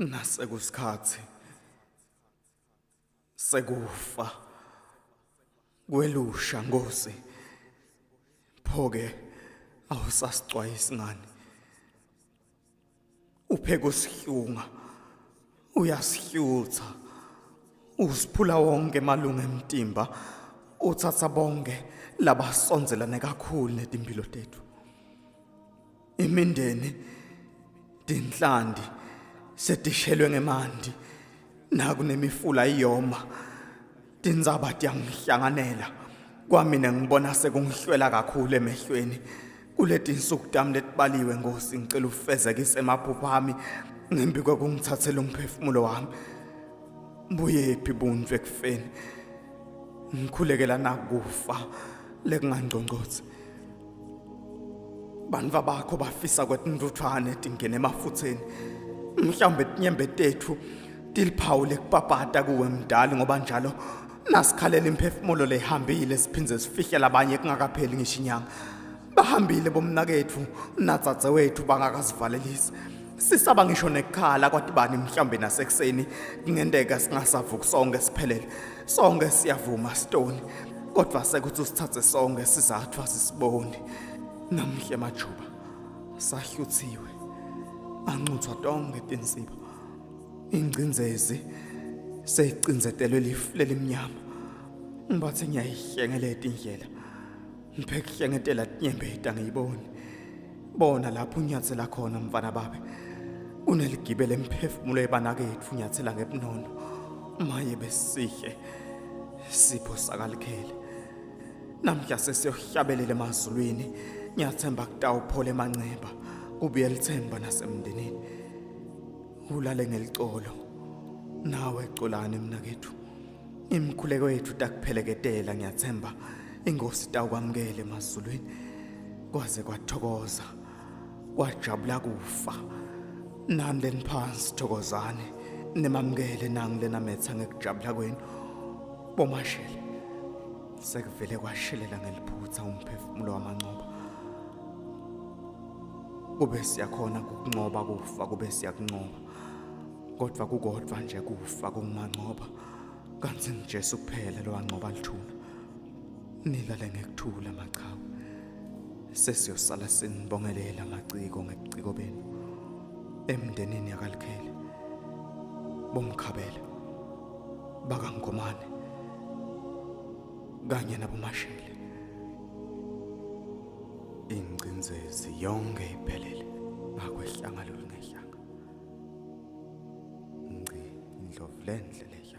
Nasekusikhatsi sekufa kwelusha Nkosi, pho-ke awusasicwayisi ngani? Upheka usihlunga, uyasihlutha, usiphula wonke emalunga emtimba, uthatha bonke labasondzelane kakhulu netimpilo tetfu. Imindeni tinhlanti setishelwe ngemanti, naku nemifula iyoma, tindzaba tiyangihlanganela. Kwamina ngibona sekungihlwela kakhulu emehlweni. Kuletinsuku tami letibaliwe Nkosi, ngicela ufezekise emaphupho ami ngembi kwekungithathela umphefumulo wami. Buyephi buntfu ekufeni? Ngikhulekela nakufa lekungangcongcotsi. Bantfu bakho bafisa kwetintuthwane tingene emafutheni. Mhlawumbe tinyembe tetfu tiliphawu lekupapata kuwe mdali, ngoba njalo nasikhalela imphefumulo lehambile siphindze sifihle labanye kungakapheli ngisho inyanga. Bahambile bomnaketfu nadzadzewethu bangakazivalelisi. Sisaba ngisho nekukhala kwatibani, mhlawumbe nasekuseni kungenteka singasavuki sonke siphelele. Sonke siyavuma stoni, kodwa sekuthi usithathe sonke sizathu asisiboni. Namhla emajuba sahluthiwe, ancuthwa tonke tinsiba. Ingcindzezi seyicindzetelwe lifu lelimnyama. Ngibathe ngiyayihlengeleta indlela, ngiphe kuhlengetela tinyembeti angiyiboni. Bona lapho unyathela khona mfana babe, uneligibe lemphefumulo yebanaketfu, unyathela ngebunono. Maye besihle sipho sakalikhele, namhla sesiyohlabelela emazulwini. Ngiyathemba kutawuphola emanceba, kubuye lithemba nasemndenini. Ulale ngelicolo nawe Xolani mnaketfu, imikhuleko yethu takupheleketela. Ngiyathemba inkosi itawukwamukela emazulwini. Kwaze kwathokoza kwajabula kufa. Nani leniphansi thokozani, nimamukele nangu lenametha ngekujabula kwenu. Bomashele sekuvele kwashelela ngeliphutha umphefumulo waMancoba. Kube siyakhona kukuncoba kufa, kube siyakuncoba, kodwa kukodwa nje kufa kunguMancoba, kanti nguJesu kuphela lowancoba lithuna. Nilale ngekuthula machawe, sesiyosala sinibongelela maciko ngebuciko benu emndenini yakalikhele, bomkhabela bakaNgomane kanye nabomashele. Ingcindzezi yonke iphelele, akwehlanga lolungehlanga. Ngci, indlovu lenhle leya.